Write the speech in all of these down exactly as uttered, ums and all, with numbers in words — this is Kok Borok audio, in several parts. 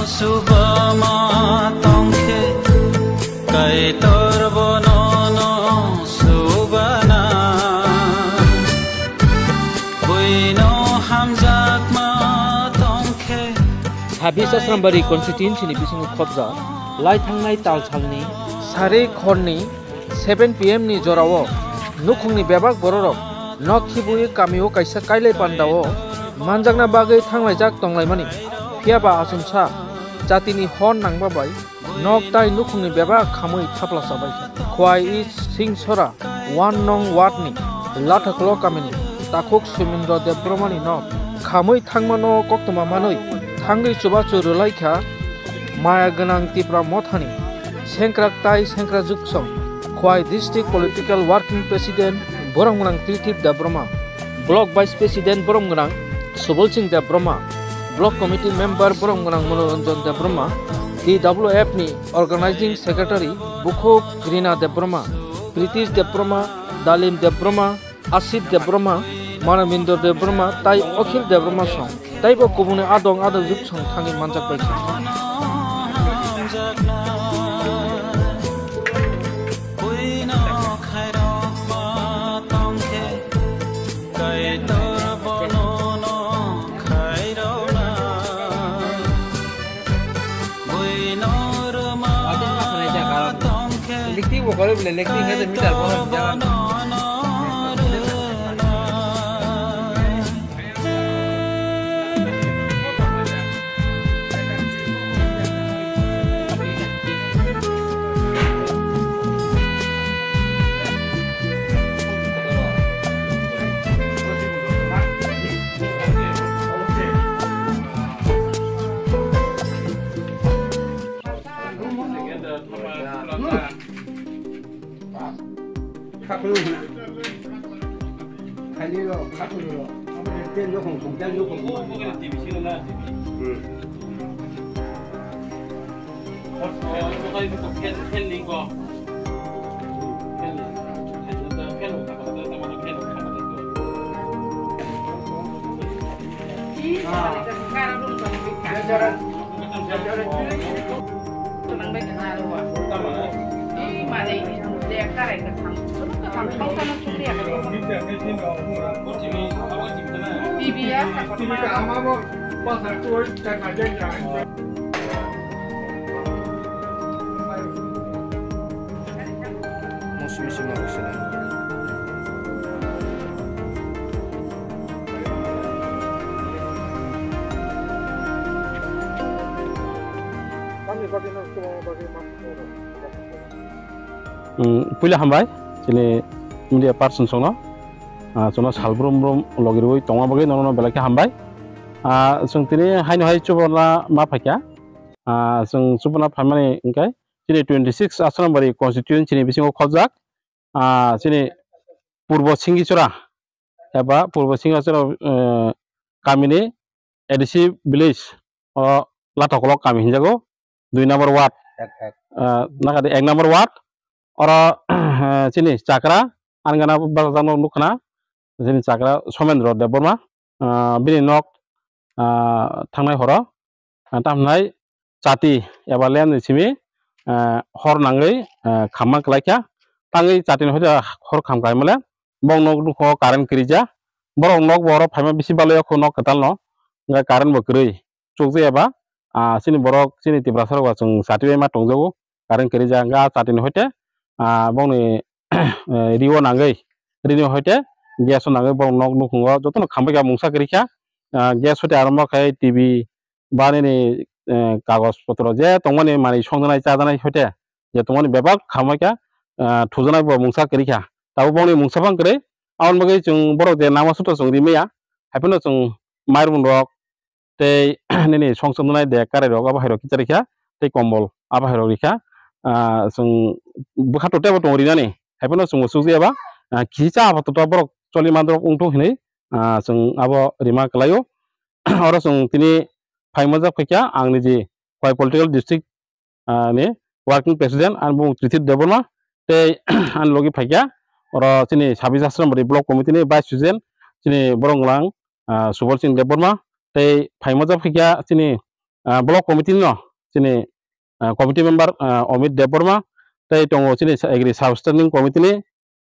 Subama tongkhe, Kaitor bono no subana. Buino hamjakma tongkhe. Sabis Asrambari constituency ni bisingo khobjak lai thangnai tal salni sari khorni seven P M ni jorao nukhungni bebak bororok nok khibui kamio kaisa kailai pandao manjakna bagwi thanglaijak tonglaimani. Phiya ba achomsa jatini hor nangma bai nok tai nukhungni bebak khamwi thapla chabaikha. Khwai East Singsora one nong ward ni Lathakolok kamini takhuk Sumindro Debbarmani nok khamwi thangmano koktwma manwi thangwi chubachu rwlaikha. Maya gwnang Tipra Mothani sengkrak tai sengkrajuk song Khwai District Political Working President borom gwnang Tirthip Debbarma, Block Vice President borom gwnang Subol Singh Debbarma, Block Committee Member borom gwnang Monoranjan Debbarma, T W F ni Organizing Secretary Bukhuk Rina Debbarma, Pritish Debbarma, Dalim Debbarma, Asif Debbarma, Manabindor Debbarma tai Akhil Debbarma song taibo kubuni adong adong juk song thangwi manjak bai kha. Electric bo kore bole, electric hai de meter bo. Puila hambai chini media person songno, ah, chwngno sal brum brum logi rwi tongma bagwi nono belai khe hambai. Ah, chwng tini haino hai chubarna ma phaikha. Ah, chwng chubarna phaimani hwnkhe chini twenty six Asrambari constituency ni bisingo khobjak, ah, chini Purbo Singichora eba Purbo Singichora, eh, kamini A D C village o Lathakolok kami hinjago, dui number ward, ah, nakadi ek number ward, oro chini chakra, ani gana bwsajak no nukha na, chini chakra Somendro Debbarma, ah, bini nok, ah, thangnai horo, ah, tamhinai chati eba lem ni simi, ah, hor nangwi, ah, khamma kwlaikha, tangwi chati ni hoide hor kham kaimale, bong nok nukho current kwrwija, borok nok bo oro phaima bisi balai o kho nok kwtal no, hwnkhe current bo kwrwi. Chukjak eba, ah, chini borok, chini Tiprasa rok ba chwng chati bai ma tongjago, current kwrwi ja wngkha chati ni hoite, ah, bongni, eh, rio nangwi, rini hoite gas o nangwi borok nok nukhungo jotono khambai kha mungsa kwrwi kha, ah, gas hoite aro ma khai T V ba nini, eh, kagoj potro je tongmani manwi songjaknai chajaknai hoite je tongmani bebak khambai kha, ah, thujaknai bo mungsa kwrwi kha. Tabuk bongni mungsa phang kwrwi, aboni bagwi chwng borok je nama sutro chwng rimaya, haiphano chwng mairung rok, tei nini songchomnai de karai rok abo hai rok kicha rikha, tei kombol abo hai rok rikha. Ah, chwng bwkha to tebo tongo rinani, haiphano chwngbo chukjaya ba, ah, kisa apato borok choli mandrok wngthok hinwi, ah, chwng abo rima kwlaio. Oro chwng tini phaimajak phaikha ang niji Khwai political district, ah, ni working president ani bumung Trithip Debbarma tei ani logi phaikha oro chini Sabis Asrambari block committee ni vice president chini borok wnglang, ah, Subal Singh Debbarma tei phaimajak phaikha chini ah, block committee no chini, ah, committee member, ah, Amit Debbarma, tei tongo chini sa-, agri sub standing committee ni,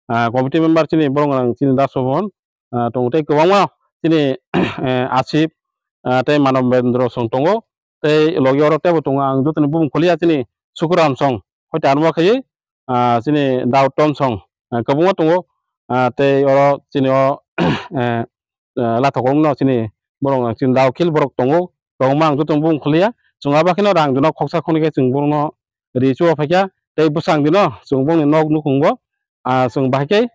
ah, committee member chini borok rang chini Das Bhaban, ah, tongo tei kwbangma chini, eh, Asif, ah, tei Manobendra song tongo. Tei logi oro tebo tongo ang jotoni bumung kholiya chini Sukuram song, hoite ano khayi, ah, chini Daud Tom song, ah, kwbangma tongo, ah, tei oro chini o, eh, eh, lathok rok no chini borok chini Daud Khil borok tongo, kwbangma ang jotoni bumung kholiya, chwng abo kheno rang dino khoksa khoni khe chwng borokno ri chuo phaikha, tei bwsang dino chwng bongni nok nukhungo, ah, chwng bahai khe,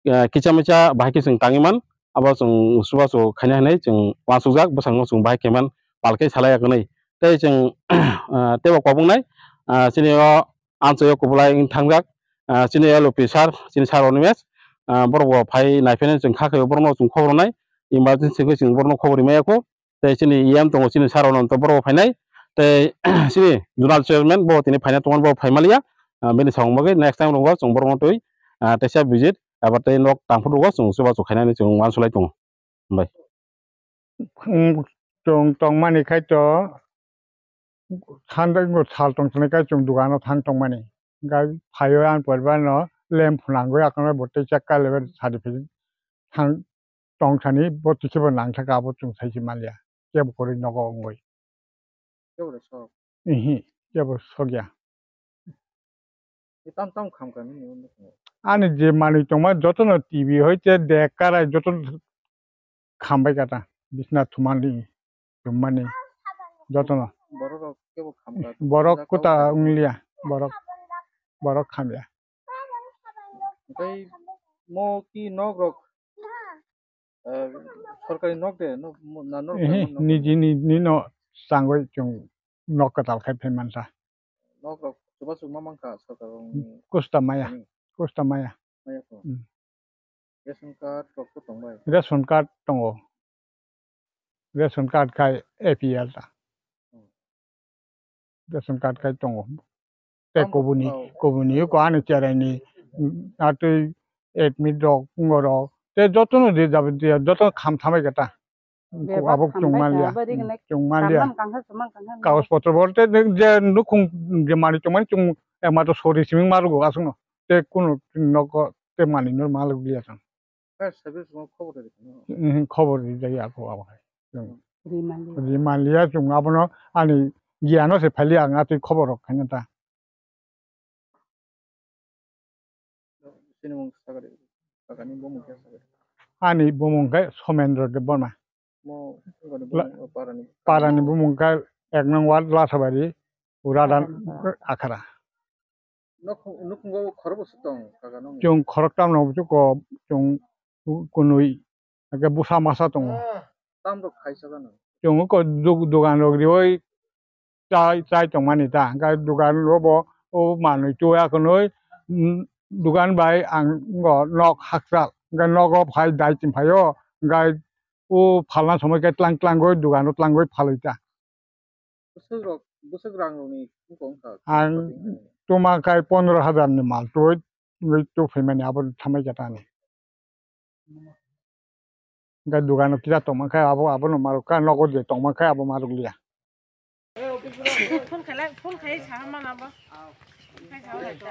eh, kisa misa bahai khe chwng tangwi man, abo chwng chubachu khaina hinwi chwng uansukjak, bwskango chwng bahai khe man, pal khe salai ya kwnwi. Tei chwng, ah, teibo kobongnai, ah, chini o amchoi o kubulai wng thangjak, ah, chini L O P sir, chini sir Onimesh, ah, borok bo phai naiphai nai chwng kha khe borokno chwng khobor rwnai, emergency khe chwng borokno khobor rwmai ya kho. Tei chini E M tongo, chini sir Ananto, borok bo phainai. Tei chini zonal chairman bo tini phaina tongo, bo phai maliya. Ah, bini samung bagwi next time rogo chwng borokno twi, ah, teisa visit eba tei nok tangphuru rogo chwng chubachu khainani chwng uansuklai tongo. Hambai. Chwng tongmani khai to thandai bo sal tong tongmani khai chwng dogano thang tongmani. Gai phaio ang poribano lem phunangwi akhorno bo tei chakka lebe sadi phai thang tong thani bo twi khe bo nang thaka abo chwng sai se maliya. Kebo kwrwi nogo wngwi. Kebo de sok. Ihi, kebo sokya. Tam tam kham kha nini nukhungo. Ani je manwi tongma jotono T V hoite dek karai jotono khambai kata bisna thumani. Chummani jotono. Borok rok kebo khamkha. Borok kuta wngya, borok, borok khamya. Tei mo ki nok rok, eh, sorkari nok de, no, mo, na nok de, ehe, mo nok de. Niji ni, ni no sangwi chwng nok kwtal khai phai mansa. Nok rok chubachu ma mankha sorkar rokni. Kusta maya, hmm, kusta maya. Maya ko. Hmm. Ration card rok bo tongbai? Ration card tongo. Ration card khai A P L ta. Hmm. Ration card khai tongo. Tei tamo, kubuni, oh, kubuni ko ani cherai ni, mm, atwi admit rok, wngorok. Tei jotono di jabotiyo, jotono kham thambai khe ta. Bebak abo khambai chwng manliya. Kha, bari gwnai chwng manliya. Khamnam kangkha, chwmang kangkha. Kagoj potro bo tei nwng je nukhung je manwi tongmani chwng, eh, mato sori simi marugo aswkno. Tei kunu nogo tei manwi no malok liya chwng. Fire service no khobor rikha no? Mhm, khobor rijak ya kho abo hai. Chwng ri manliya. Ri manliya chwng abono ani giyano se phailiya ang atwi khobor rok khaina ta. Chini mung sakari, sakani bumung khe sakari. Ani bumung khe Somendro Debbarma. Mo, bumung, parani. Parani bumung khe ek nong ward Lasabari, Uradan, Akhara. Akhara. Nok, nukhungo khorokbo se tong, kaka nong. Chwng khoroktam no buchuk ko, chwng kunui, ake busa masa tongo. Ah, tam rok khaisa gano. Chwng ko dug-, dugan rok rioi, chai, chai tongmani ta, hwnkhe dugan robo o manwi chuya khwnwi, mm, dugan bai ang ngo nok hakchal, hwnkhe nogo phai dai chim phaio, hwnkhe o phalna somoi khe tlang tlangwi dugano tlangwi phalwi ta. Bwswk rok, bwswk rang rokni wngkha wngkha. Ang tuma khai pondro hajar ni mal twi, twi tufimani abo thamai khe tani. Hwnkhe dugano kisa tongma khe abo, abono marwkha, nogo je tongma khe abo marwkliya. Phone khailai, phone khai sa mana bo. Khai sa.